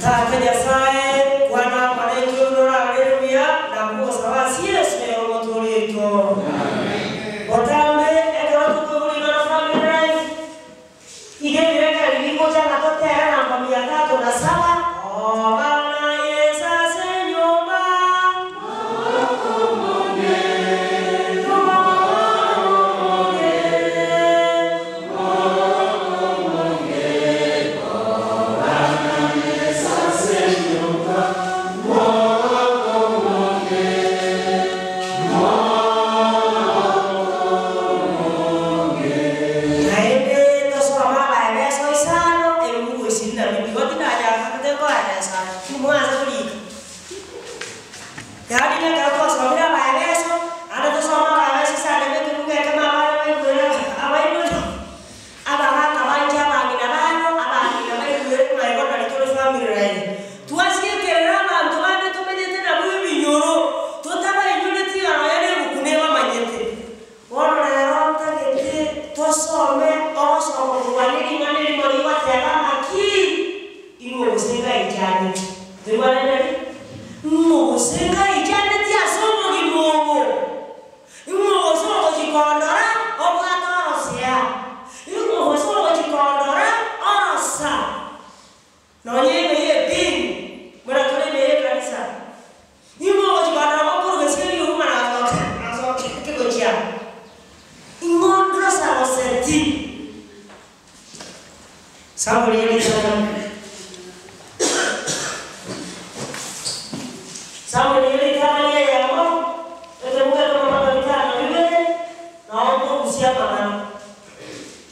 Tata Nyasae, kwana amo naintwe buna orarere buya na kogosaba ase Yeso ere Omotoori oito. Botambe ekero tokoigwa ring'ana Family Life, iga ebirengererio bigocha ng'a totere namba mia tatu na saba, Oba na Yeso ase enyomba. Naende tosome Abaefeso isano, ebibugu ishirini na bibere. Igo tindachaka tinkoeresa timwansa korika. Yaani nekero twasomire Abaefeso, naende tosome Abaefeso isano ime ekebugu ekemo abana baigwere abaibori. Abagaaka banche abang'ina babo, abang'ina baigwere ng'a igo nari tore family line. Twasiekerera abanto bande tomenyete nabwo ebinyoro, totabainyoreti ng'a nonya na ebuku nebamanyete. Bono rero ntagete tosome ogosoma korwa ne ring'ana erimo rigoteba ng'aki, Ing'o gose ngaichaneti? Toigwane nari? Ng'o gose ngaichaneti ase obogima obo? Ing'o gose ogochikondora obwate orosea? Ing'o gose ogochikondora orosa? Nonya ime y'edini, buna tore ime y'ekanisa, ing'o ogochikondora gokoruga esike ri'ouma na asoke asoke kegochia? Ing'o ndrosa gose ti? Saburi y'eritang'ani. Saburi y'eritang'ani eyemo, ekebugo ekemo mpaka bitano na bibere, nao nkorusia amang'ana.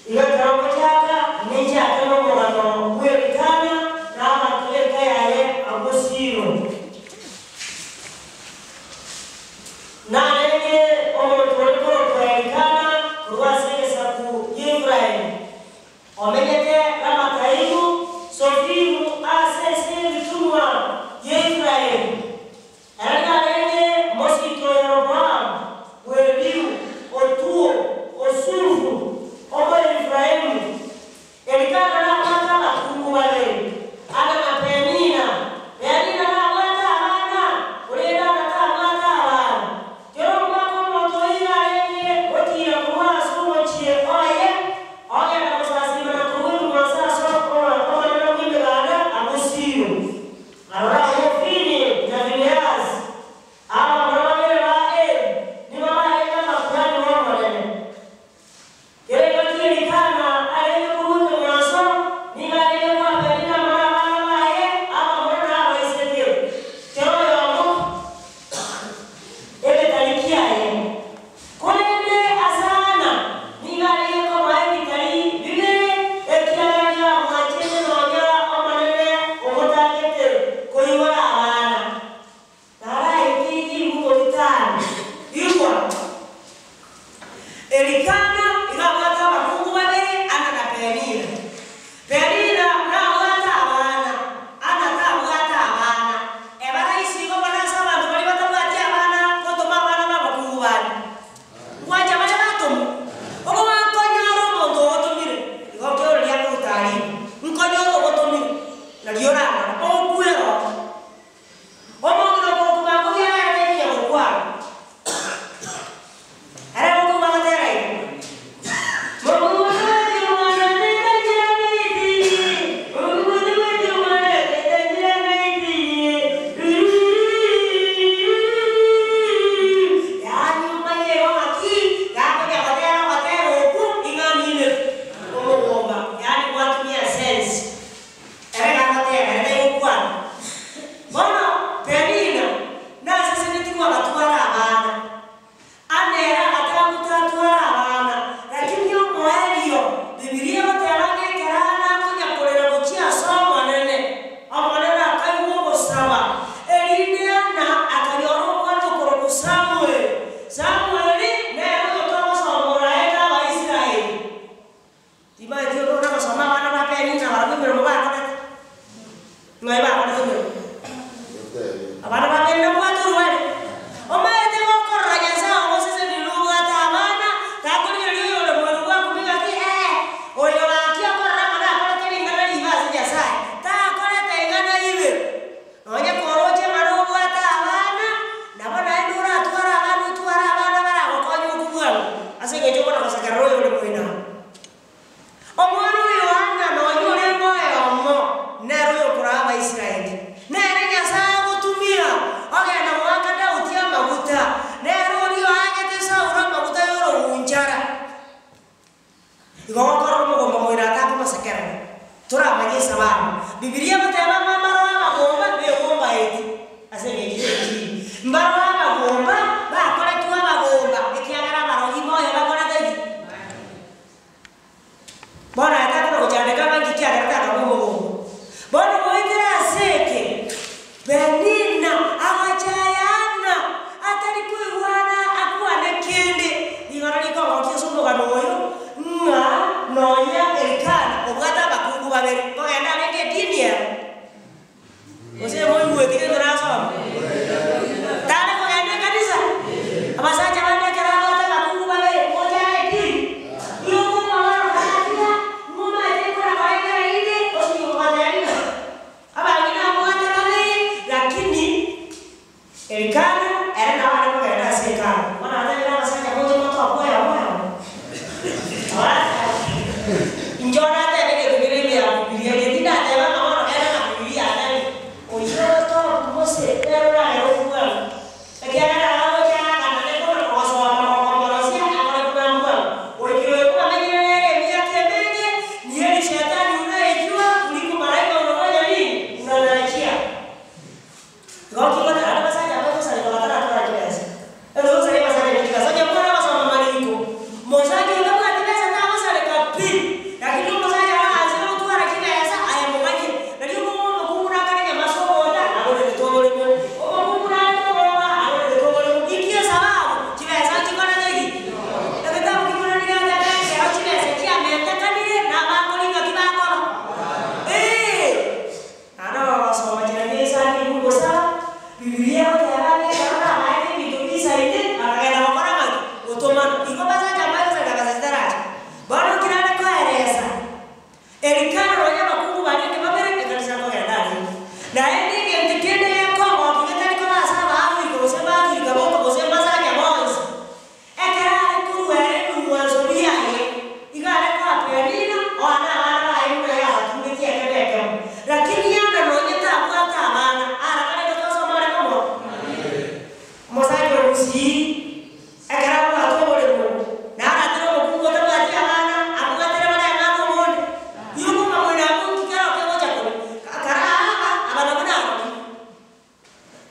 Igo ekero ngochaka, ninchake nomogano bw'Elikana na abanto b'enka yaye agwo Silo. Narenge omonto ore korokwa Elikana korwa ase egesaku gi'Efraimu, omenyete Ramataimu Sofimu ase ense y'ebitunwa y'Efraimu. Ere narenge mosito o Yeroboamu bw'Elihu, o Tuo, o Sufu, Omoefraimu. Elikana nabwate abakungu babere, Ana na Penina. Penina nabwate abana, korende Ana tabwate abana. Kera omwaka omonto oyio arenge gotiira korwa ase omochie oye, ogenda gosasiima na korua ebing'wanso ase Omonene bw'Emeganda agwo Silo. Aroro agwo Hofini na Finehasi, abamura babere ba Eli, nigo barenge abakuani b'Omonene. Kera engaki Elikana arenge korua ekeng'wanso, nigo arenge koa Penina amo nabana baye, abamura na abaiseke, kera oyomo egetari kiaye. Korende ase Ana nigo arenge komoa ebitari bibere, ekiagera nigo amwanchete nonya Omonene omotangete koibora abana. Naraetie ribuko ritano. Igwa! Elikana iga abwate abakungu babere, Ana na Penina. Penina nabwate abana, Ana tabwate abana. Ebaraisi igo bono ase abanto baria batabwati abana gotoma abana b'abakungu bande. Ngwancha baria batomwa. Okoba nkonyora omonto ogotomire, igo nkeoreria akoruta aria. Nkonyora ogotomire, nario orarore, okwe roho. Omong'ina okorokwa Makobi ararete ekinya gokwana. Ere gokoigwa agatera iga, Mokungu bweti omwana teta njira naiti, mokungu bweti omwana teta njira naiti, Yaani omanye igo ng'aki, gakonya gotera ogotera okwo, ing'a aminete omogomba, yaani gwatumia sense. Ere gagoteba, ere taigokwana. Bono Penina nasesenetigwe agatwara abana. Ana ere agateba ngotatwara abana, lakini omoerio Bibilia egoteba ng'a ekero Ana akonya korera gochia ase Omonene, Omonene akaigwa ogosaba, erinde Ana akanyora omwana okorokwa Samueli. Samueli nere oyotogosoma oraete Abaisraeli. Timaeti onde ore gosoma abana ba Penina barabwo emeremo bakorete. Ng'ai bakorete emeremo? Abana ba Penina mbwate orware. Omaete gokorora Nyasae ogosesenirie nobwate abana, takorigereria oyore mwero bwakumia ng'aki ee, oyo gaki akorora ng'a nakorete ring'ana ribe ase Nyasae, takorete ing'ana ibe. Abaisraeli. Nere Nyasae agotumia ogenda goaka Daudi amaguta, nere oria oagete Saulo amaguta y'orogunchara. Igo gokorora omogomba moino atakomosekerera. Toramanye esababu. Bibilia egoteba ng'a mbaro abagomba begombaeti ase engencho y'enchiri. Mbaro abagomba bakoretwe abagomba ekiagera abarogi moyo bakorete ki? Bono aye takona gochandeka ng'a nki kiagera takaba omogomba. Bono goetera ase eke, Penina agachaya Anna, atari koigwana akwane kende. Rigoro rikogokia ase omogano oyo ng'a nonya Elikana obwate abakungu babere, kogenda arenge edini ero. Gose moigweti gento nasoma? Tari kogenda ekanisa? Abasacha bande ekero abwate abakungu babere, mocha are edini? Nigo okomorora oratiga, ng'omaete nkona koengera inde, osinye kobatebia ng'a abang'ina abwate babere, lakini Elikana ere nabo are kogenda ase Hekalu. Bono agatebia abasacha, Moche motoe oyomo oyomo. Inche oratebe egento kere ime ya Bibilia, inche tindateba ng'a bono genda na Bibilia atebe, Oyio ogotoa Mose nere orarere obwango, ekiagera aroche aakana kona kogosoma gokomorosia akore buna mbwango. Goikera oyo kwamenyire nere emiaka emenge, nieri Shetani unaijua kuliko malaika unafanya nini? Unatarajia. Igo kigoteba naende abasacha bagosareka bataratwara chibesa. Ekero ogosareka abasacha ne chibesa, onye mwana ogosoma amariko, mosacha oria otabwati besa tagosareka pi, lakini omosacha araanse gotwara chibesa aye momanye. Nario okong'u omokungu nakare nyamaso ogocha, agorerete oboremo, omokungu nare kogomba, agorerete oboremo. Inki esababu? Chibesa nchikorete ki? Egetabu kimuna nigo geteba ekero chibesa chiamentekanire, nabakori ng'aki bakora? Ee. Naende bagosoma chirangi isano ime gosaba, Bibilia egoteba ng'a ekero nabaete ebinto bisaine, bakagenda gokora ng'aki? Gotomana. Igo basacha mbaye gosareka besa chitaracha. Bono nki nare koeresa? Elikana nonya abakungu barenge babere, ekanisa nkogenda arenge. Naende egento kende gekongokia getari koba ase Abaafrika gose Abaafrika boka gose mbasacha bonsi, Ekero are korua ere ebing'wanso biaye, igo are koa Penina oa nabana baye buna yabaturetie ekebe ekemo. Lakini Ana nonye tabwate abana, arakarete twasoma are komoa omosacha o Gusii ekero abwate oboremo, naratere omokungu otabwati abana, abwatere bare abana omonde. Igo okamwena abwo nki kero kegocha koria, kara aa aba nabwo naroki.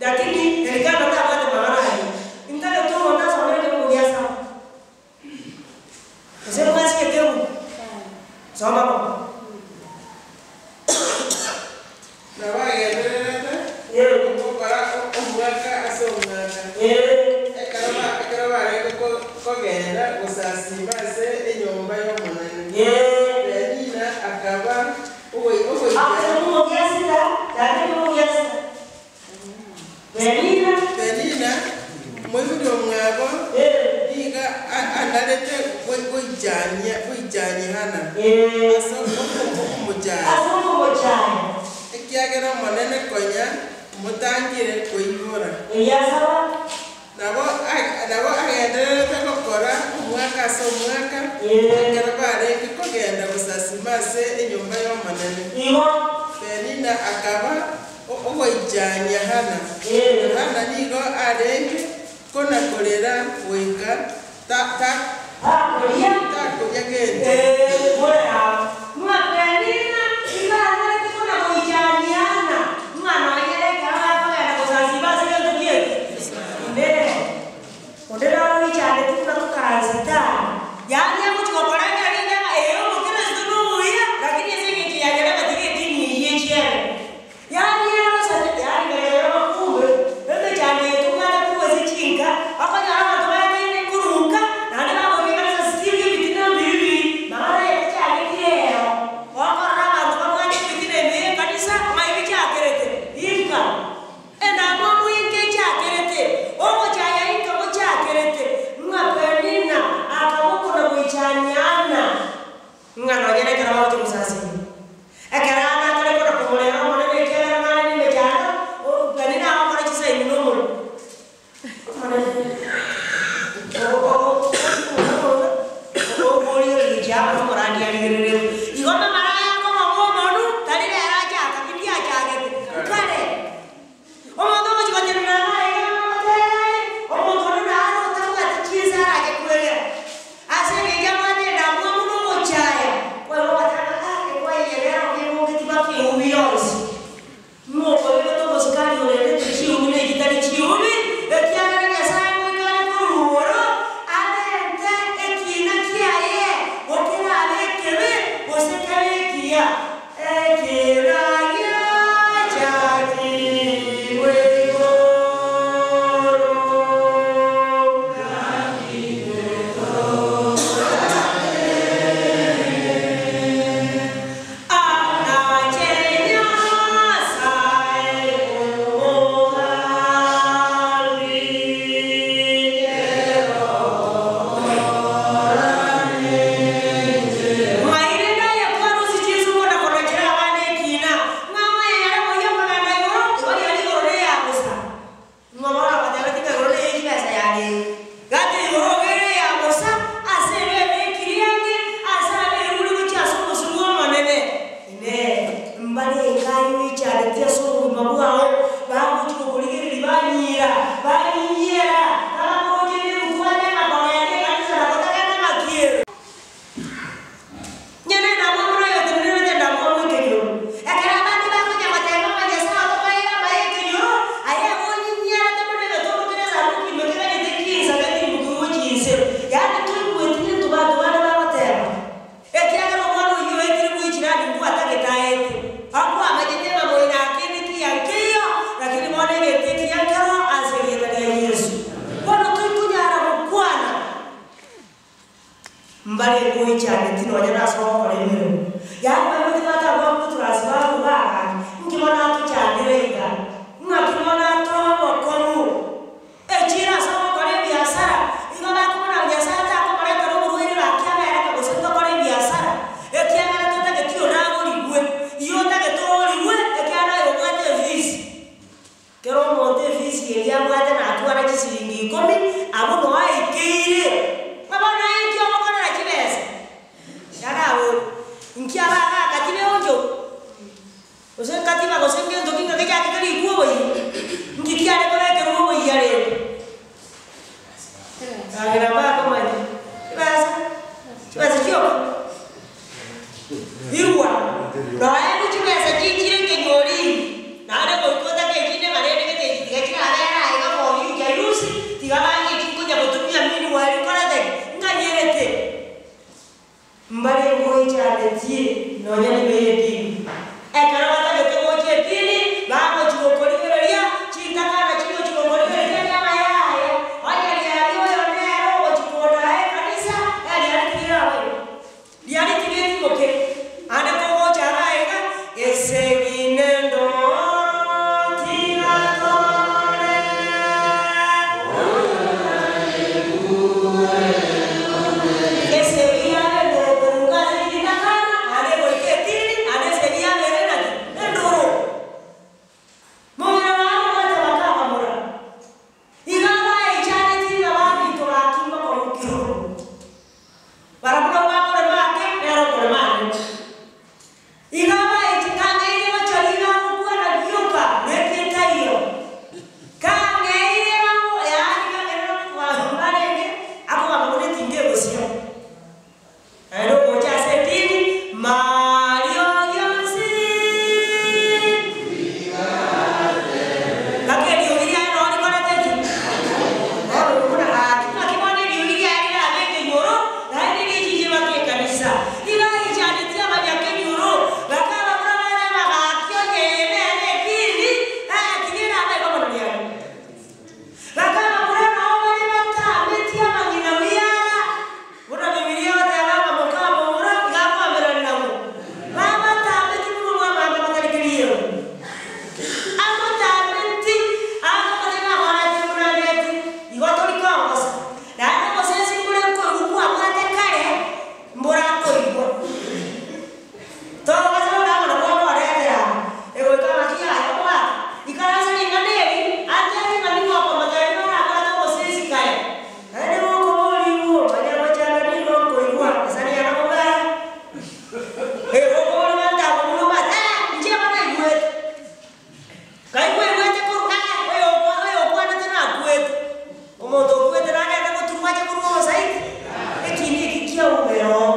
Lakini Elikana tabwate mang'ana ayio. Intagete omonto asomere ekebugu gia saba. Gose mwasigete ebuku? Soma bono. Nabo agendererete gokora omwaka ase omwaka, ekero ekero barenge kogenda gosasiima ase enyomba y'Omonene. Penina akaba Penina, moibori omwabo, nigo anarete goichania Hana ase okomochaya, ekiagera Omonene konya omotangire koibora. Nabo nabo agendererete gokora omwaka ase omwaka, ekero barenge kogenda gosasima ase enyomba y'Omonene. Penina akaba ogoichania Hana, na Hana nigo arenge kona-korera goika takoria gento. Onde naro oichandeti buna tokaransete aa, yaani agochia gokorengera rende ng'a ee omokristo nomuya, lakini ase eng'encho ya nyarebe tiga edini eyio echiere. Yaani ere osate, yaani mbere ere okumbe, emechando eye tobwate korwa ase chinka, okonyora abanto baetaine korwa nka, naende bagoika ekanisa still ebitina mbiri biri, mang'ana aye tachageti rero. ngoichaneti nonya na ase ogokora emeremo. Yaani baibwete batagwa ase baruga agake, inki bono atochandire iga? Ng'aki bono atoa obokong'u? Echire ase ogokora ebiasara, igo bakobuna Nyasae takomoretera oborwaire gaki abereke gose tokore ebiasara, ekiagera totageti onagorigwe. Igo otagete ogorigwe ekiagera aye obwate efees. Kera omonto efees eria abwate natware chisiringi ikomi, abwo noo aikeire. Ng'a bono aye nki ogokorera chibesa? Yaraboria, Inki abagaaka tibeonchoku? Gose nkatiba gose ngento ki ng'a gechake kerikwe oboyia? Nki kiare kobekerwa oboyia rende? Kagera mbakomanya. Chibesa, chibesa chioka. Igwa, nonya ne chibesa chichire ekenyoro ime, naende goika otake echinde ng'a rende gete echi tiga chirabere aiga for future use, tiga bange echi nkonya gotumia meanwhile nkorete ki? Nkanyerete. Mbare ngoichanetie nonya nime y'edini. Ekero batagete gocha edini, bagochia gokorigereria chintakana chigochia gokorigereria nyama yaye. Onye riaria oyo nere ogochia kondaa ekanisa, eriaria tirirabe igo. Riaria tigetimoke. Ande kogocha iga iga, esegi nendoro tigatore. Esegi yaye ngokoruka ase ritakana, naende goika etindi, naende esegi yabere naki? Endoro. Momura barobwate bakabamura. Iga abaechanetie ng'a baminto gaki mbakorokire omonto. Barabwo nabo bakorema ake, nere okorema ande. Iga abaeche kang'eire gochora iga agokwana rioka naki etaiyo. Kang'eire bago yaani kang'eire nokogamba barenge akogamba buna etinga egosira. Naende ogocha ase edini mario gionsi. Ngaki eriogi riaye noo rikorete ki? Bono buna gaki ng'aki bono eriogi riaye rirabe ekenyoro naende richiche baka ekanisa. Iga aichandetie abanyakenyoro, bakababura bare bagaki onye eye nere edini, eh tiga erabe igo bono riaye. Bakababura nao bare batametie amang'ina biara, buna Bibilia egoteba ng'a mokamomura iga akoamererania nabwo. Babatameti buna omwamanga batari keriero. Agotameti, agokonya ng'a buna ndeti, igo tori kongosa. Naende obosesi mbore nkoigwa kwabwate kare, mborakoigwa. Togokasa buna amo nabwo okoretera aa, egoika ng'aki yaye omogaka, ikaransa ring'ana eri, atebie ng'a nigo okomotebia barabwate obosesi kare. Naende gokoborigwa, manya gochanda nigo nkoigwa, esani yane kobua. Eh, gokoborigwa ntago buna omanyete, eh, inche igo naigwete. Kai kwaigwete korwa ng'a oyo oyo okwanete nakwete? Omonto okwete nagende goturwa ache korwa obosaiti? Ekiina eki kiaumera oo.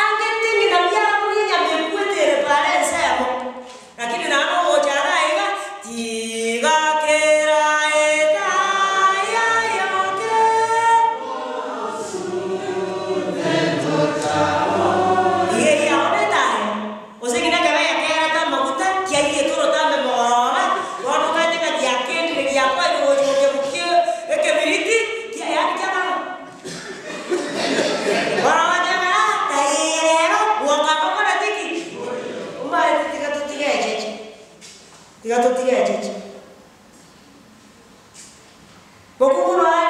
Ange ting'ina biabo nenyama ekwete ere paara ensemo, lakini naende ogocha iga aiga, tiga kera etaya yoke. Iga eyio yabo netaya. Gose ng'ina ekebeya kerete amaguta, kiaiyetwe orotambe mogoroba, bono okaete ng'a giakendire giakwairwe gocha gokebukia ekebiriti, kia yaani kiakaba. Bono ogoteba ng'a ah, taiyo rero, gwoka ngokoreti ki? Omaete tiga totige echeche, tiga totige echeche. Mokungu noare,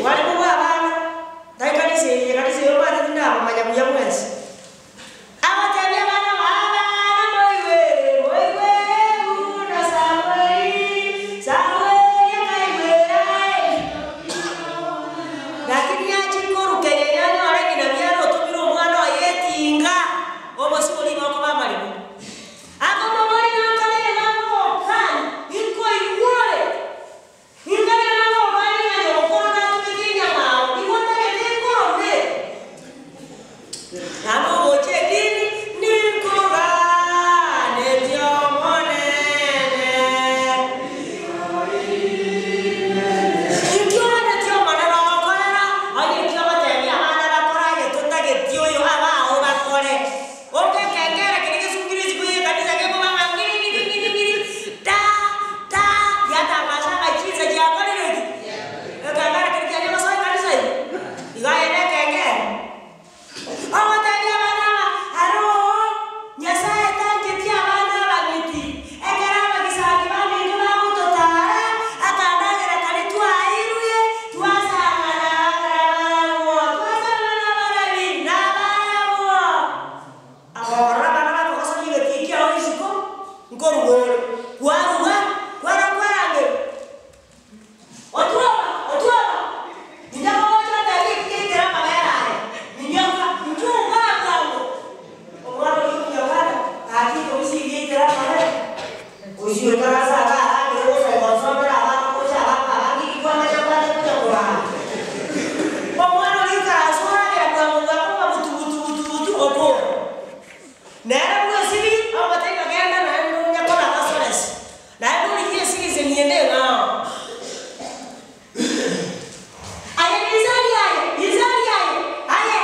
mware kobua abana, tai kanisa eye, ekanisa eye omanyete tindabamanya buya mwensi. Agotebia abana baye, Abana moigwere, moigwere buna Samweli, Samweli akaigwera Eli. Lakini achia koruka enyenye anyore ng'ina biara otomire omwana oye etinga, obosio boria bokoba amaremo. Akomoboria ng'a akare ng'a agokani. Usiyoikarasa agaragere abana gocha abana abange ikwamanya kwate kuja kurara. Omwana oria oikarasa oragera bwango bwako ng'a butu butu butu butu okora. Nere bwesibi ogotebi genda naende onya korara asoresi. Naende origie esigisi niende eng'ao. Aye Mizari aye, Mizari aye, aye.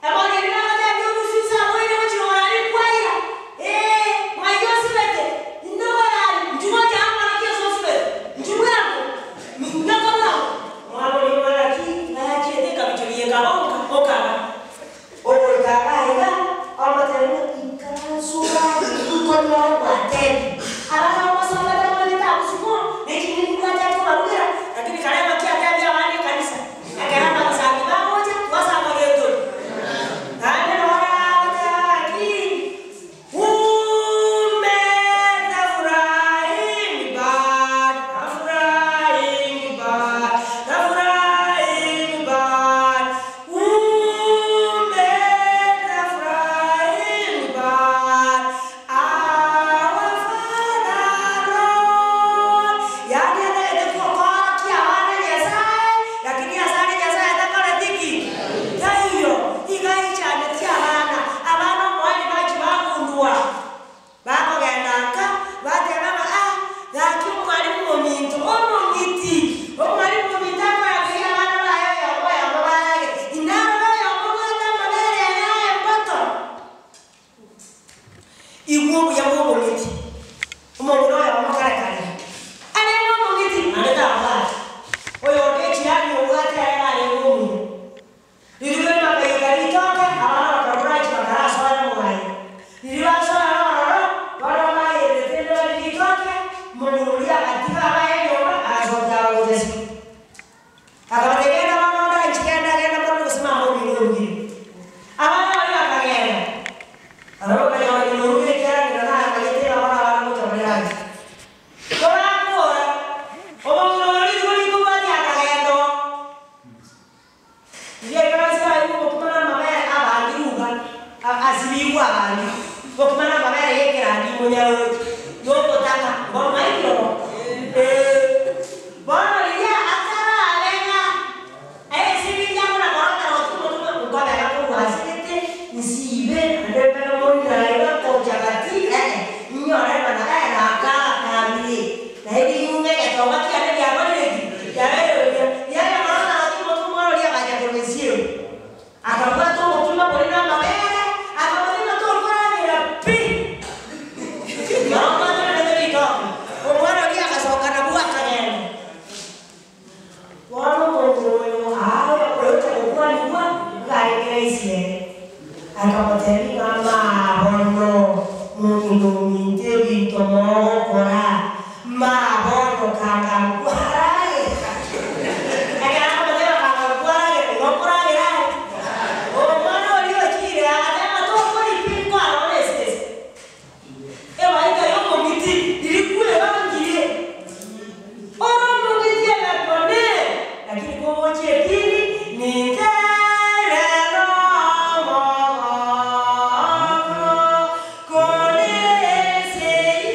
Ebogeni nagotebi omosusu aboire gochia orare kwaira. Ee, ng'ai osibete? Inogorari, inchu gocha amo naki ase osibete. Inchu bwango, minyoka bwango. Mwana oria omwana ki, nachiete ekabicho rieka bonka, okaba. Ogoika iga iga, omotebi ng'a ikaransa orare nkonyore gwatebi. Abana bagosomete bamanyete abwo sukuru, na eching'eni mbwatete obarugera, lakini kare ng'aki atebi abana ekanisa. Ekero abagisani bagocha, twasamba geturi. Naende noro agoteba ng'aki, Kumbe nafurahi bad, nafurahi bad, nafurahi bad. Kumbe nafurahi bad. Our Father Lord. Yani atagete kuokora kia abana Nyasaye, lakini asare Nyasaye atakoreti ki? Taiyo, iga aichanetie abana, abana omwani bachi bagundua. Bakogenda nka, bateba ng'a ah, gaki omwalimu ominto, omong'iti, omwalimu ominto akorageria abana baye oyomo oyomo barage. Inarora oyomo obwate amabere aya emboto. Igwa obuya bwa obong'iti. Omong'ina oyomo kare kare. Arenge omong'iti, naende tabwate. Oyonde echirani obwate ere arenge omuya. Riria bakaika ritoke, abana bakarora bakarasoa mwaye. Riria basoa ororo, bono bayerete bari ritoke, omong'ina oria agatiga abaye nyomba, agasoka gocha isiko. Akabatebia genda bono ondanchi genda genda bono gose mama omino orugire. Abana baria bakagenda. Aro bakanyora ng'ina orugire ekiagera ng'ina naramanyete ng'a bono abana ngocha bare rangi. Korakora, omong'ina oyo rituko rikobwatia akagenda oo. Riria ikaranse aye obokima na amabere abangi ruga, asibigwe abangi. Obokima na amabere ya ekerandi monyaroche, yogotaka, bono mwaikire bo? Ee. Bono riria atarabenga, esibirie buna korotara otumo tume nkobera korwa ase gete, nsibe, naende mbere moira iga kocha gati, ee, nyore bana nakakabire. Naende inyume egetonga kiane giakorire ki? Kiabeire buya. Riaye korotara otumo tume oria agacha korwa esiemo. Akabwata obokima bori na amabere, akamotebia ng'a tokoragera pi. Nabo ritoke. Omwana oria agasoka nabwo akagenda. Bono omong'ina oyo aya oyocha gokwanigwa, iga arenge rahisi ere. Akamotebia ng'a mabono, mong'ina ominto ebinto mogokora, mabono kanga nkwaragera. Ekero akomotebia kanga nkwaragera, igo nkoragera aye. Omwana oria ochire agateba tokori pi nkwarora esese. Ebaika ya omong'iti, ririkwebangire. Ore omong'iti egakone, lakini kogochia etini, nintere nomogoko, kone eseye.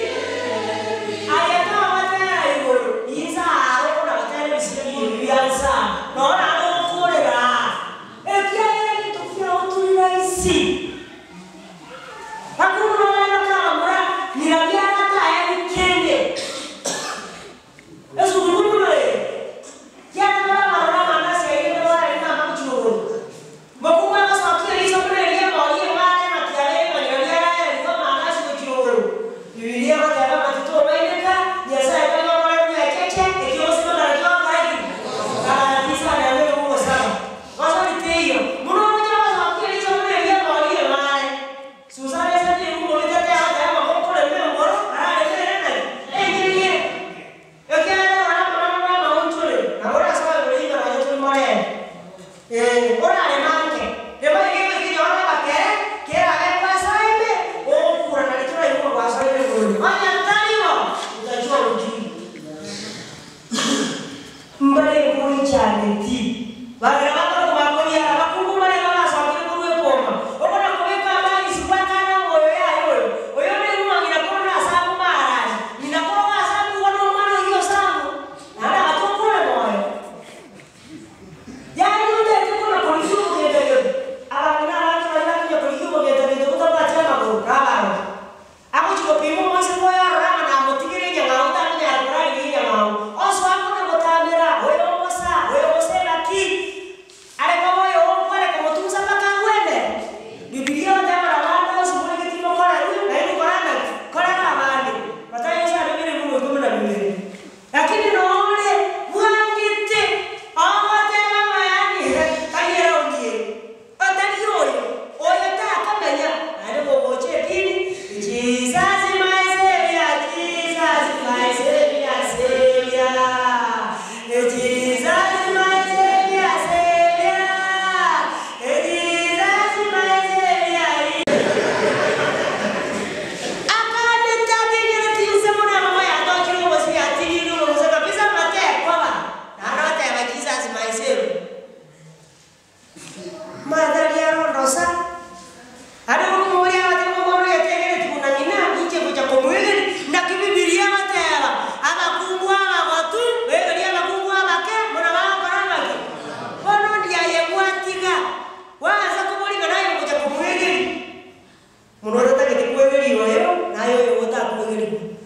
korigerigwa.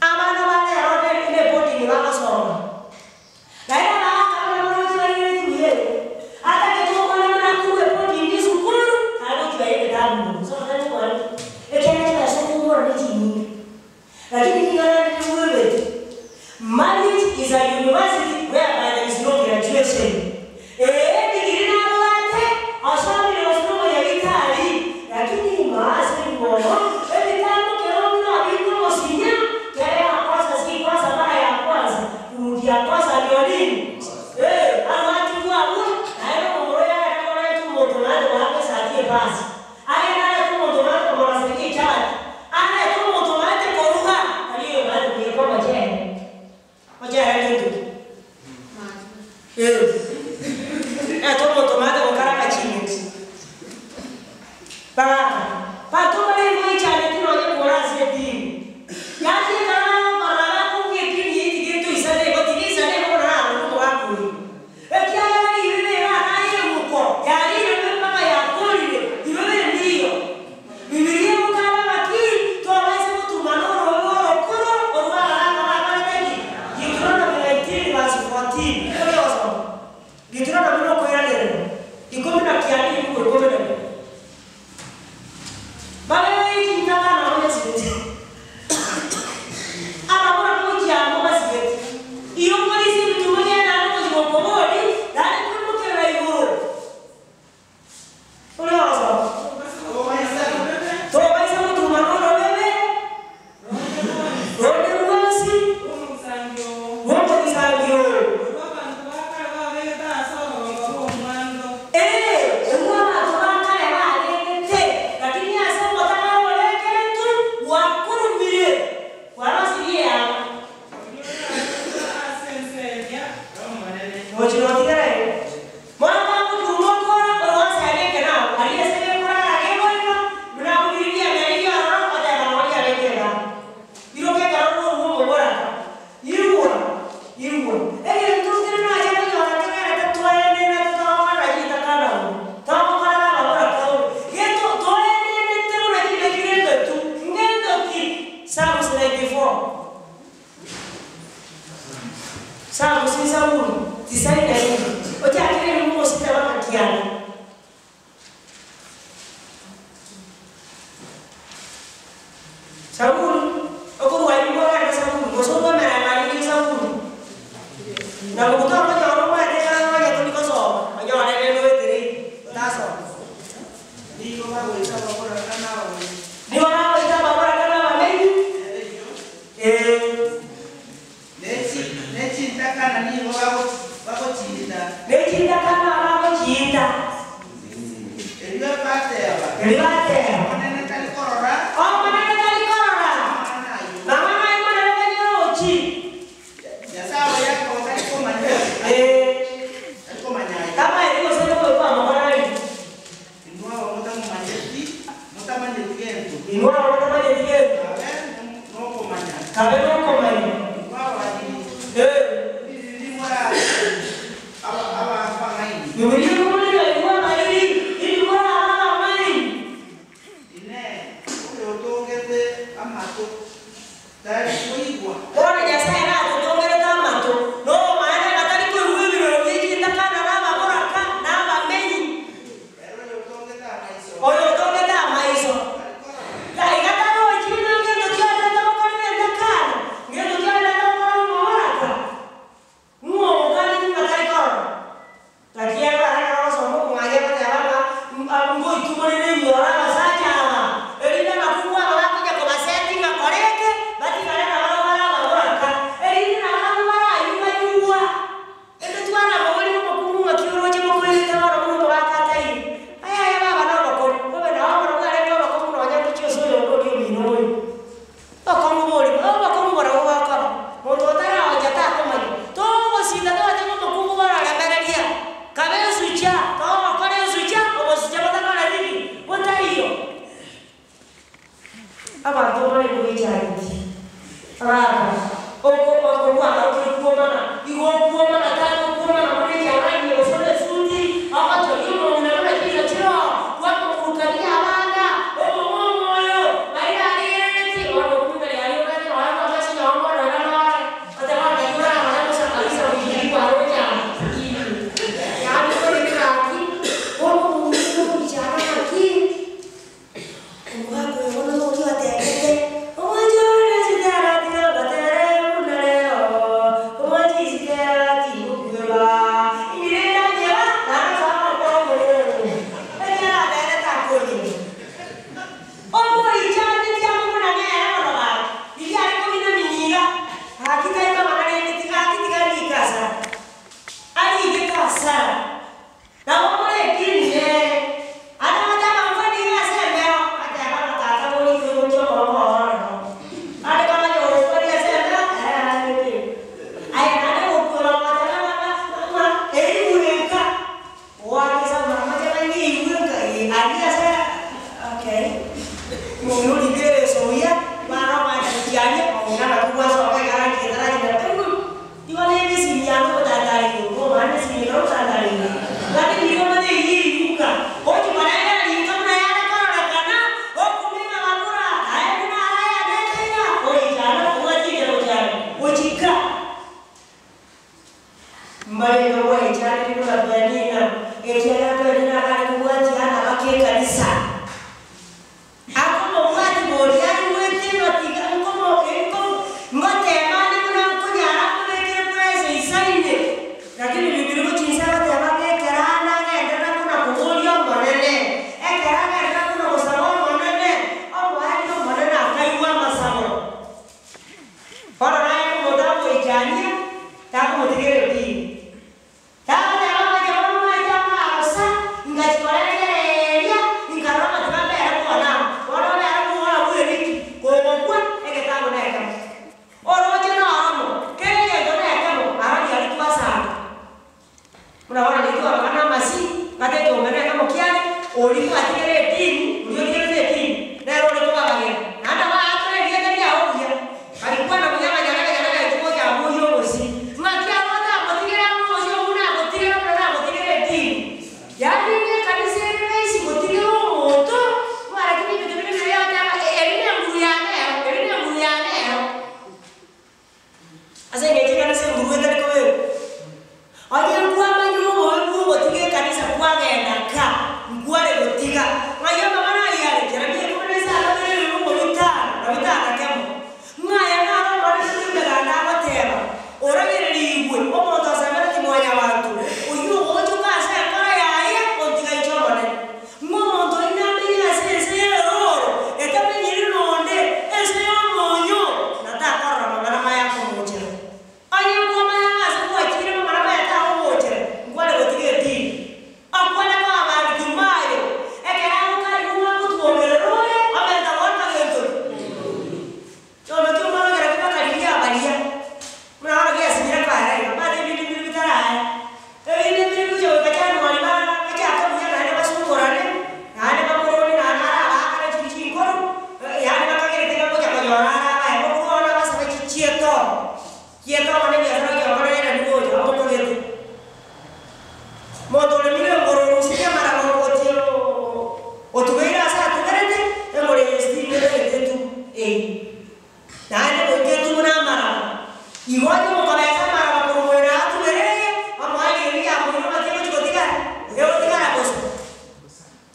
Abana ba rero ne eboarding bagosoma. Naende abagaka buna baroche barigereti buya igo. Atagete omwana buna akorwa eboarding esukuru, naende gochia aye egetabu igoro. Soma tari kobora ki? Ekiagera chibesa okobora ne chinyinge. Lakini nigo naende bwebete. Marriage is a university whereby there is no graduation. Ee, edigiri nabwate, osomire gose nomonyagitari, lakini ime ase rimono, ebitambo kero buna bikogosinya, kere yakosa si kosa mara ya kwanza, kurudia kosa ndio nini? Ee, arwatigwe abwo, naende omomura oyo agende koreta omonto naende goaka esati epasi, agende arete omonto naende komoroseria echati, arete omonto naende koruga, tari oyo naende koiyeka omochere. Omochere ngento ki? Ee, reta omonto omanyete gokaranga ching'eni. Bagaka, banto bare ngoichaneti nonye kore ase edini. Yaani ekero bagokorora bakobua edini eye tiga etoisane igo, tiga eisane igo buna narorire omogaka oyio. Ekiagera ribe ribe naye emuko, yarire bobe mpaka yakorire, ribe ndiyo. Bibilia egokana ng'a ki? Tobaisa gotumana orobe orokoro orwo abagaaka bakorete ki? Deuteronomy 19 verse 14. Nigo rigosoma. Deuteronomy nokoiranerera ikomi na kianda ebibugu ikomi na bibere. Babe chintakana banyasibeti. Ababura gochia amo basibeti. Ira okorisia ebitumo bi'enani gochia gokobori, naende koimokerera igoro. Oria ogosoma. Tobaisa gotumana orobebe ronde rwonsi rw'omogisangio oo. Ee, orwo abanto ba kare barengete, lakini ase omotang'ani orekeretwe gwakurumire, kwarosirie eanga. Gochia notigera igo. Bono bagotuma okora korwa ase aria ekenao, aria ase gekorara gegoika, buna akobiriria emeriri ororo, oteba nabo riarenge endagera. Iroka ekero rorua omoboraka, igwa, igwa. Egento nkere nacha konyora kegerete twaenenete togokora ritakana bo, togokora nababoraka ore. Gento twaenenete buna chingaki gento tu, ngento ki? Psalms 94. Samusi Zaburi tisaini na ine, ochakere erimo gosita baka kianda. Zaburi, okorwa erimo ogende Zaburi, gose okomereng'anerie Zaburi. Na mogoto okonyora omanyete ekero onye tori gosoma, onyore rende oetere otasoma. Nigo bagoita ababoraka na abamenyi. Nigo bagoita ababoraka na abamenyi. Ee. Ne chintakana nigo bagochiita. Ne chintakana bagochiita. Erio bateba. Erio bateba. Omonene tari korora. Omonene tari korora. Amang'ana ayio. Amang'ana ayio Omonene tanyorochi. Nyasae o Yakobo tari komanya. Ee. Tari komanya ayio. Tamaeti gose nokoigwa amang'ana aria. Inwe aba motamomanyeti, motamanyeti gento. Inwe aba motamanyeti gento. Kabe nokomanya. Kabe nokomanya. Inwe abariri, Ee. ririri morabe abang'aini. Bibilia ekomorera inwe abariri, indi morabe abang'aini. Inee! Oyotongete amato tari koigwa? Bono Nyasae natotongerete amato, na obomaene ng'a tari koigwa ebiroro bie chintakana na ababoraka na abamenyi. Ere oyotongete amaiso. Oyotongete amaiso. Tari korora. Iga tarochi ng'a ngento ki arente gokorera entakana, ngento ki arente gokora omoboraka. Ng'o omokaneti ng'a tari korora? Naki ekero ekero ogosoma okong'acha egoteba ng'a ngoitumorere emioro abasacha aba, erinde abakungu aba bakonya kobaseti ng'a kora eke, batigare nabarabwo bare ababoraka, erinde nabarabwo barayugayugwa. Ende twara amagori nomokungu ng'aki oroche mokoirete bono buna omogaka ataiyo. Aya aye baba nobokori, bobe nao bono bwarenge obokong'u nonya ngochia ase oyonde oria omino oyo. Obokong'u bori, obokong'u borobwo bokoba, monto otaragocha takomanya. Togosinda togocha ng'a omokungu bono oremereria, kabe esucha, togokora esucha, obosucha botakora nini? Botaiyo. Abanto mbare goicharetie, Raka, oko oko gwagarokire kwomana, igo okwomana tari okwomana buna ekiarani gose ore esuti, ogotoria omong'ina buna chinsa chiroo, kwamoburukania abana, omong'u omoyo, baria arigereretie, bono okumbe riare. Ong'ina naki gwasoka egarangi etarachira taibo. Igo nere esimi yane ogotantara igoro, omanye esimi ekero ogotantara igoro. Lakini nigo omanye eyio eyuka, gochi korengera rinka buna yare kororekana, okumia ng'a bakora, naende naro ayanete iga, oichana obwati enchera gochia gochika. Mbarenge gwaichanire buna Penina, ekiagera Penina akare kobwatia Ana baka ekanisa. Akomobwati boria aigwete ng'a tiga nkomo nko ngoteba ande buna nkonyara nkobekere pressure isaine, lakini bibiri gochia inse agoteba ng'a ekero ande agenderera kona koboria Omonene, ekero agenderera kona gosaba Omonene, omoerio Omonene akaigwa amasabo. Bono naye omonto agoichania, takomotigera edini. Tagoteba ng'a ekero omwancha amagosa, ingachia korengereria, inkarora amatuko ambere bwona amo. Bono obere bwona bw'eriki, kogokwa, egetabu nekemo. Oroche noromo, kera egento nekemo, aro riaria twasanga. Buna bono riria twabakana amasi, ng'ate ekeombe nekemo kiane, oria gwatigere edini, oria otigerete edini, nere ore kobabagera. Naende abaakere erieta riao buya. Barikwana buya ng'a nyarebe nyarebe gocha aboyie obosie. Ng'aki aro otamotigere amo obosie obwo nagotigera buna nagotigera edini. Yaani ng'a ekanisa ere rahisi gotigera omonto, ng'a lakini ebinto binde biria ogoteba eri nenguru yane ero, eri nenguru yane ero. Ase engencho ekanisa enguru etari kobekwa. Onye nkwamanyire obobe bw'ogotiga ekanisa kwagenda ka, nkware gotiga. Ng'ai amang'ana ayio are? Jeremia ikomi na isano na ibere na bitano na bitano kemo. Ng'a aya naro Omonene bw'Emeganda agoteba, Oragererigwe omonto osemeretie Mwanyabanto, oyio ogoonchoka ase enkoro yaye ontiga inche Omonene. Ng'a omonto oyio namenye ase ense y'erooro etamenyiri nonde, ense y'omonyo, na takorora amang'ana maya akomochera. Onye nkwamanya ng'a ase gwachire amang'ana maya takogochera, nkware gotiga edini. Okwane koa Baritimayo, ekero agokarigia omwakotwomerera ore, omenta bono gento ki? Kiondo ki'omwana ekero kebakarigia abaria, buna bono giasinyire koera iga, mbate ebinde mbire bitaraera. Ebinde mbire bigocha goika January ba bachake buya naende basukurane, naende bakorore naende arabaakane chiri chinkoro, yaani bakagerete ng'a ngocha konyora are abaye. Bono bono abasabe chi chietomo, chietomo na ebiasara gocha gokora rende nigo gocha omokogete. Monto oremire engoro orusirie amaraba ogochia otubeire ase atuberete, engoro eye still nebegete etubu eyio. Naende goika etubu na amaraba. Igo onye mokobesa amaraba korwa moino atubereye, omoe rirorio riakoirwa ng'aki egochi gotigara? Egotigara bosa.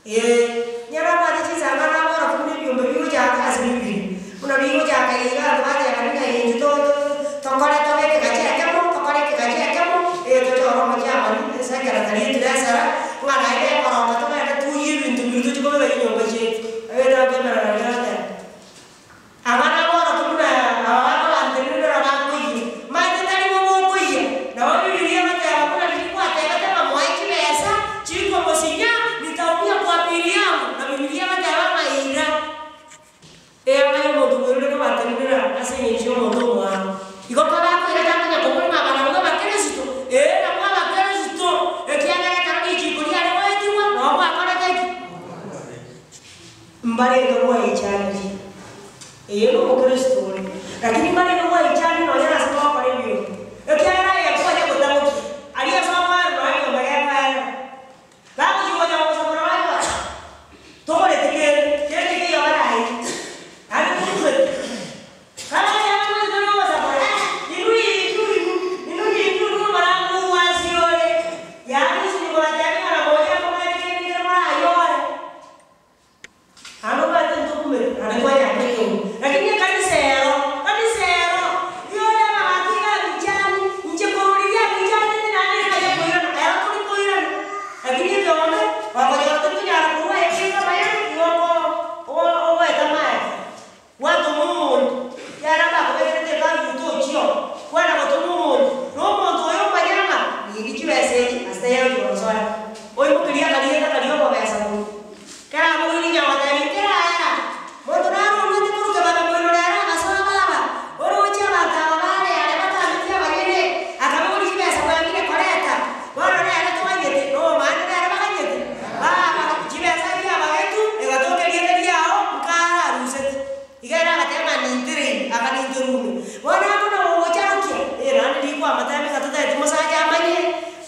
Ee, nigo nabwate chinsanga naborokia buna ebiombe bigochaka ase Biblia, buna bigochaka iga abanto bateba ng'a intwe to to tokore tobe ekegachi ekemo, tokore ekegachi ekemo, ee tochore omochiamani esekeretari etresara, ng'a naende ekoroka togende toyie ebinto biria tochie kobeka chinyomba chiaito. Egento nkemerero riria goteba. Aba naborokia buna aba bakobantenenera bakoyia. Manyete tari bo bokoyia. Nabo Bibilia egoteba buna riria gwatebete ng'a moe chibesa chikomosinya, nitaumia kwa pili yangu. Na Bibilia egoteba ng'a ira eanga y'omonto bwerure kobatenenera ase engencho y'omonto omwabo. Igo kabakoira tamanya kobua ng'a aba nabwo Abakristo, ee nabwo Abakristo, ekiagera ekero richiko riare goetigwa nabo mwakorete ki? Mbarenge gwaichanire, ee nomokristo ore, lakini mbarenge gwaichanire nonya nase gokora ebiombe, ekiagera aye nkonya gotabokia, aria ase okoerwa nonya ekiombe gekoerera. Bagochia gocha gogosabora banyora, togoreti kende, kende nkeiyo baraire, naende tokumeti. Naende omanyete ntokumete, naende twanyarire ekeombe. Lakini ekanisa ero, kanisa ero, yonde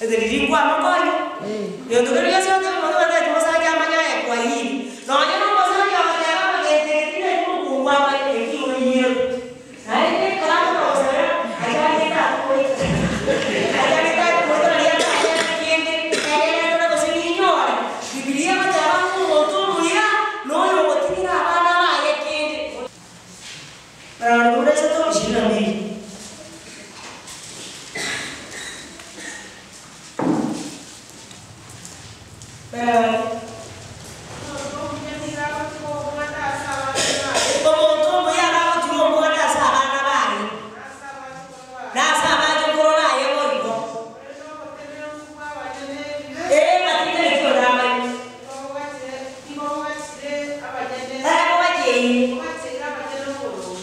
Ete riria nkwamokonya, gento keria gionsi otebe omonto ogateba timosacha amanye aye kwayire. Nonye na omosacha ogoteba ng'a gento eke tinaeti mokungu amanye, eki igo oyierwe. Naende ekero akona gosabera, achagete akomoita. Achagete akomoita naria atatebe kende, ekere tore gose ninyore. Bibilia egoteba ng'a omonto omuya noyo ogotigera abana baye kende. Barabwo 13 22. Barabwo. Omonto omuya agagotiga omwana ase abana baye, na ase abachokoro baye boigo. Ee, batitereti onde amanye. Tarakobacheire.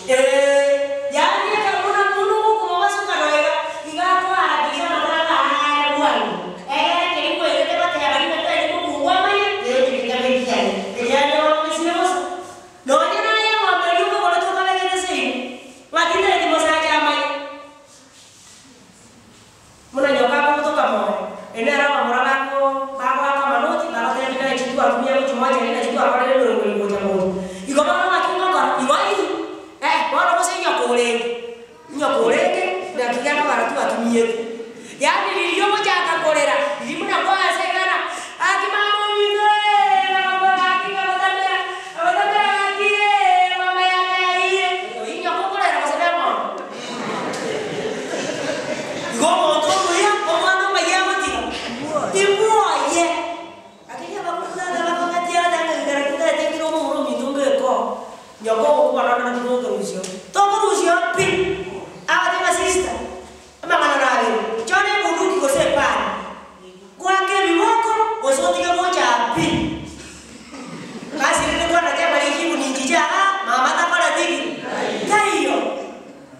Ee, yaani ekero buna buna ogokomobasoka iga, iga akoharakisha amatanga aye bwango. Egere keria kwerete goteba rimo tari mokungwa amanye, gento gekabe ekiaye. Ekiagera oromesire bosa. Nonya naye eng'ombe eria okogora tokabegete seino, ng'aki ntereti mosacha amanye. Buna nyoka akobutoka moyo, ere nere abamura bako bagoaka amanoti, bagotebia buna echi twatumia gochia mocheri nachi twakorire emerongo eye gocha gocha. Igo bono ng'aki ngokora? Igo ayio, eh, bono gose inyoka orenge, inyoka orenge, naki gekogera twatumiete. Yaani riria ogochaka korera, riria buna kwasegana, gaki mama ominto eeh, nagokora gaki nkagotamera, nkagotamera gaki eeh, eng'ombe yane yaiyire, oyio inyoka okorera gose na eng'ombe? Igo omonto omuya, omwana omayia agotiga, timwoye. Lakini abakungu tata bakong'atia ata ng'a ekero tintagete nkire omomura ominto mbeke oo, nyoko ogokwana onde naki tokorusia oo. Tokorusia oo pi! Agote ng'a sister, amang'ana nabere, chora ebunduki gose epara, goaka ebiboko gose otige gocha aa pi! Basi rende kwanachia amarijibu ninchiche aa, mama takoreti ki? Taiyo.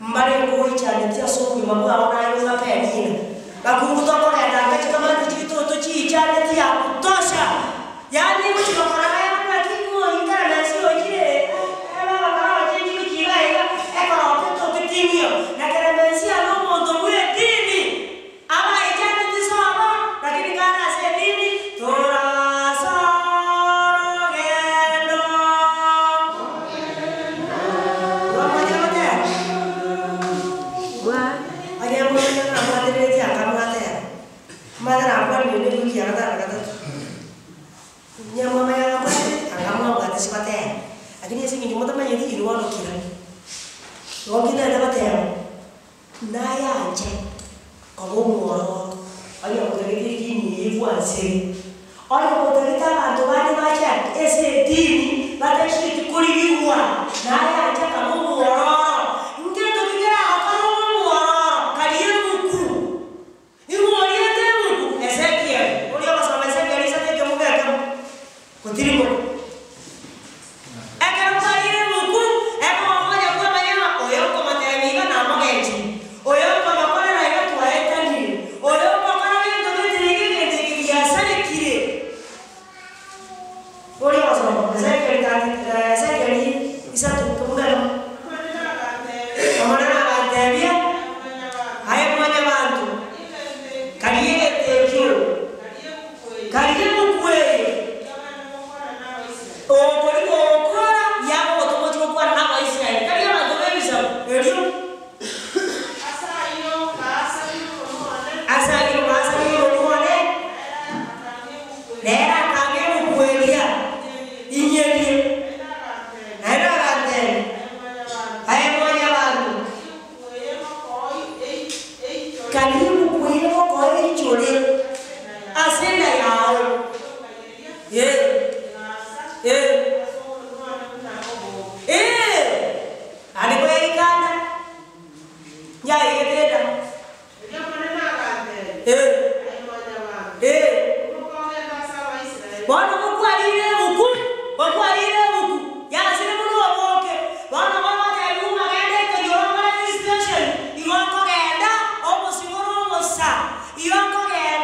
Mbare nkogoichanetie ase obogima bwao naye ong'ake eriina. Bakungu tokogenda anga chikamati chi'ritoto chiichanetie ya kutosha, yaani ngochia gokora aya buna naki ngoikara na ase ochire eh baba koroche chingochi iga iga ekoroka etoke ting'io. Na Keremensia nomonto bw'edini, abaichaneti sobo, lakini kare ase edini torasorogendo. Rwamanya gotera? Onye mbwate nabwatereretie akamwatera, manye nakwanire ne ewiki ya gatano na gatato. Onye mwamanya nabwate, anga mwabwatisi gotera, lakini ase eng'encho motamanyeti inwe bono kira. Igo nkinarete goteba, nayanche koba omwororo, onye gotagete edini eye bwansire, onye gotagete abanto bande bache ase edini batacheti korigigwa, nayanche akaba omwororo. Ngento ki keragokore obe omwororo? Karia ebuku. Ing'o oriete ebuku? Ezekiel. Oria ogosoma Ezekiel isato ekebugu ekemo, gotirimboka. Ekero kwarire ebuku, ekogokonya kwamanya ng'a oyo nkomotebia iga namogenchire, oyo nkomokorera iga twaetanire, oyo ngokora gento gete iga egento eke giasarekire. Oria ogosoma Ezekiel 30 Ezekiel isato ekebugu ekemo. Omonene agantebia, Aye Mwanyabaanto, karie egento ekio, karie ebuku eye. Okori gokora yaba ogotomwa ochie gokwana n'Abaisraeli, tari abanto b'ebisaku. Erio. Ase ayio baasabire omonwa one, nere akang'a ebuku eria, inyerie. Naende agantebia, Aye Mwanyabaanto, karia ebuku eye gokoa eichore ase enda yao. Ee, ee, ee, naende koyaikana, nyaigete enda. Ee, ee. Bono gokwarire ebuku, gokwarire ebuku, yasire buna oboke, bono gogotebigwa ng'a genda ekonyora okore registration, igo okogenda, omosio ore omosa, igo okogenda.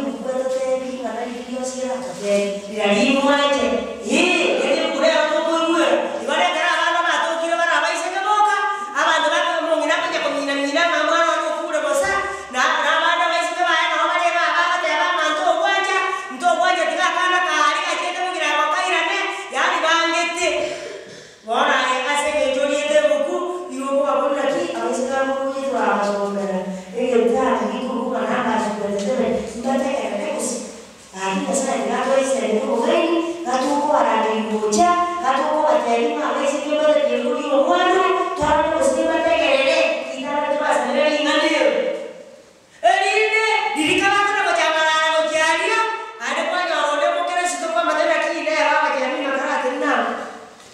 ebuku etotebi ing'ana riria rionsi eratotebi, riria rimwanche, eh, erio ebuku nero tokoigwera. Igo nekero abana batokire bare abaiseke boka, abanto bake omong'ina akonya komina mina ng'a mwana one okure bosa, na na abande abaiseke baye nabo bare iga bagoteba ng'a ntogwancha, ntogwancha tiga akana karia gachiete bogirango kairane, yaani bangete. Bono aye ase engencho oriete ebuku, igo okobaboria naki abaiseke aba mokoyetwa bagosomera egento ake gekorokwa ng'a Numbers 27, mbategerere gose? Gaki Nyasae tiga atoiserete obong'aini, gatokobarangeria gocha, gatokobatebia ng'a abaiseke mbatari koria omwando, twarore gose timbategerere, ritang'ani torasanere ring'ana ero. Erinde riria kabakona gochangarara gochia aria, naende kwanyora onde omokeresito kwamotebia naki nere agotebia ng'a karatenena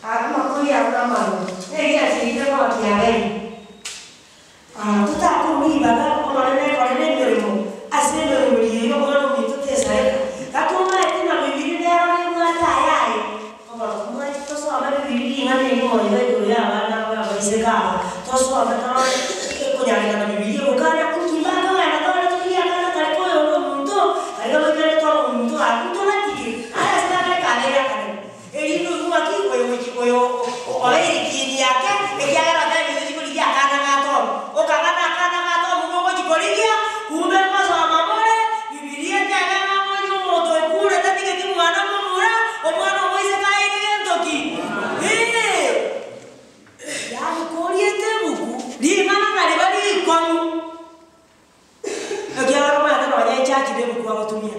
aa amakori ao namaroro, neria chiria gokia abeire. Totakorwa ribaga Omonene ekorere emeremo ase emeremo eye y'omwana ominto tesareka. Gatomaete ng'a Bibilia nero nebwate ayaye, obono omwanche tosome Bibilia ring'ana erimo iga igoro y'abana aba abaiseke aba, tosome torore ekonyarekana Bibilia egokana inki mbakogenda tore torigie akana kare koyo onde omonto, karia goikerete omonto aa ntobatige, aye ase nakare kabeire akanene. Erinde oigwe ng'aki oyo gochi oyo obeire ekieni yake, ekiagera otebire tochi korigia akana ga Tomu. Okang'ana akana ga Tomu mogochi korigia, kumbe ngosoma more, Bibilia etebe ng'a onye omonto okure tatigeti mwana momura, omwana omoiseke aire gento ki? Ee! Yaani koriete ebuku, ring'ana nariba rikong'u. Ekiagera omanyete nonya echachi nebuku agotumia.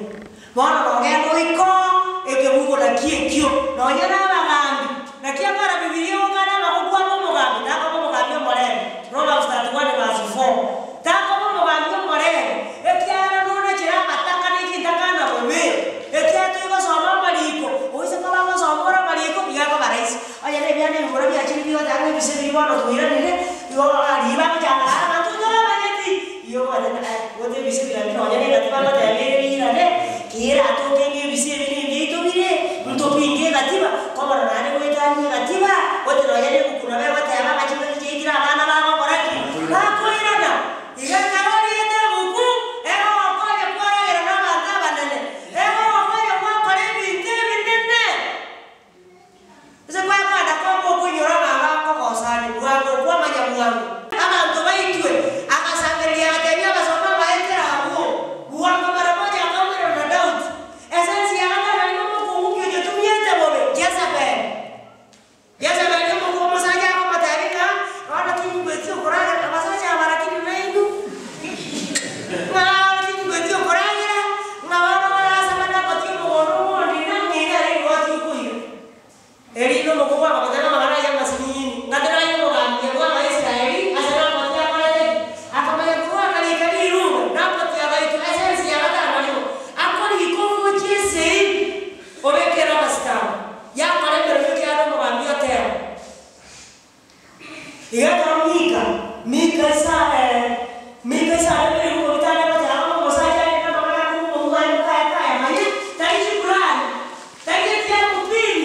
Bono nogenda oike oo, ekebugo nakio ekio, nonya na abagambi, naki akora Bibilia egokana ng'a gokwana omogambi, takoba omogambi omorembe, Proverbs 31 verse 4, takoba omogambi omorembe, ekiagera nonachere amataka ne chintakana bobe, ekiagera toigosoma amariko, oise koba gosoma ore amariko, iga akoba rahisi. Onye nebiana ebimura biachire bigoteba ng'a ebise biria bono twairanire, igo riria bagochaka rara abanto ntobamanyeti, igo okobanya ng'a eh, gote ebise biria mbire nonya negati bagoteba ere riirane, keratoke ng'a ebise ebi nembiaito bire, ntopinge egatiba, kobora naende goetania egatiba, gote nonya na ebuku nabo egoteba ng'a chingaki chiaikire abana bagokora ki? Bakoirana. Iga ekero oriete ebuku, egogokonya kwaragera na abanto abanene, egogokonya gwakora ebinto ebinene. Ase kwekwana kwabo okoinyora ng'a bakogosani bwango kwamanya bwango. Abanto baitwe, agasangereria agatebia abasomba baye kera abwo, Bwango mara moja akaumerana na Daudi. Esensi ya gatano arenge omokungu ki oyotumiete bobe, Yezebeli. Yezebeli omokungu omosacha akomotebia ng'a, Bono tinyigweti okoragera, abasacha aba lakini nainwe, ng'a tinyigweti okoragera, ng'a bono barasaba nabatie omogondo omondina, ng'a ere nigo okoira. Erinde omokungu akamotebia amang'ana ayio amasinini, ng'a teraye omogambi bw'Abaisraeli ase Naboti akorete ki? Akamanya korwa akarika riruube, Naboti agaitwa ase ense ya gatano rimo, akorika omochie esegi, obekere amasitari, yakora emeremo ekiagera omogambi oteba. Iga ekero Mika, Mika ise Mika ise aremire riko bitano egoteba ng'a omosacha arenge namang'ana akorwa omong'u aye mokaye kayamanya, tari chikurani, tari ATM pin,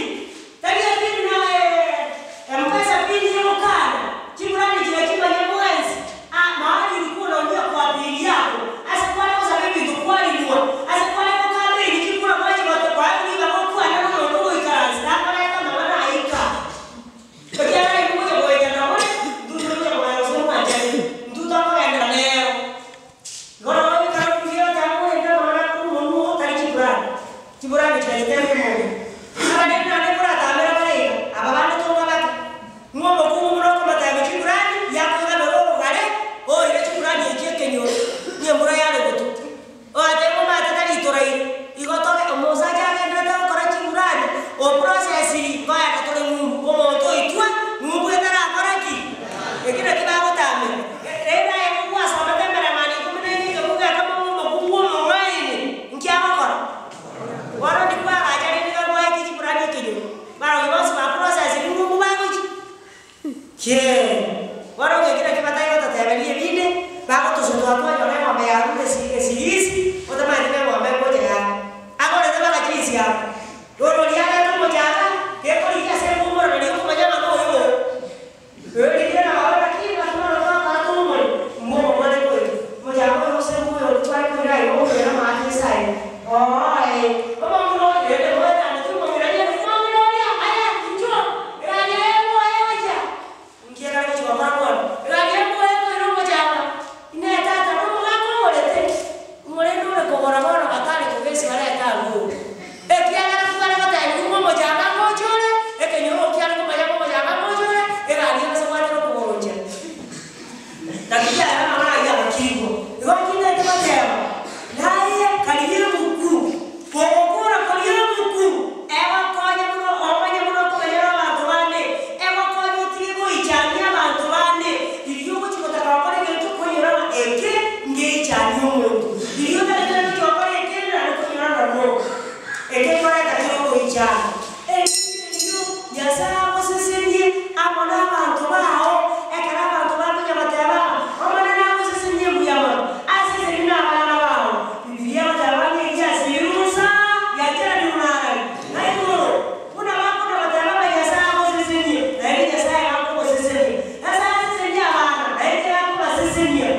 tari epin na Mpesa pin yogokana, chikurani chiria chimanye mwensi, ah mahali ulikuwa unaongea kwa pin yako, ase kware gosaba ebinto kwarinwa, ase kware gokambeni chikura mwachigote kwaye nigo gokwana nomonto ogoikaransa takoreta amang'ana aika. Ekiagera inwe moche koegena more, intwe togocha kogenda gose nomwanchani, intwe tokogenda nero. Igo nabo ekero riria oteba morende amang'ana akorwa omonwa oo tari chiburani, chiburani chigachete ime omonwa. Abaremi naende nkoratamere bare iga, aba bande tonga bake, ng'a omokungu buna okomotebia chiburani, yakoigamera orogare, oire chiburani echio ekenyoro, ng'a embura yare gotwa. Ogateba omate tari itoraire, igo tobe omosacha agenderete gokora chiburani, oprocessiri ngoenda tore ng'umbu, omonto oitwa ng'umbu etarakora ki? Eki nakio bagotamera. Rende aye kogwasomete emereng'anio ikomi na ine ekebugu ekemo ng'a omokungu omong'aini, nki agokora? Bono ndi kwagacha rende iga. igoro. Eke koreta kere ogoichana. Erinde erio Nyasae agosesenie amo nabanto bao, ekero abanto bakonya goteba ng'a Omonene agosesenie mbuya mono, asesenie na abana bao. Bibilia egoteba ng'a egiasibirwe bosa, giacheranirwe narari, na igoro. Buna bakona goteba ng'a Nyasae agosesenie, naende Nyasae akogosesenia. Nyasae asesenie abana, naende akobasesenia.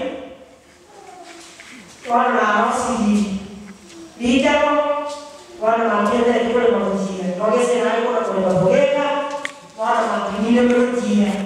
Bono narosirie ritabo, bono bampiendereti korema gochia, nogese nare kona korema bogeka, bono bampimire gochia.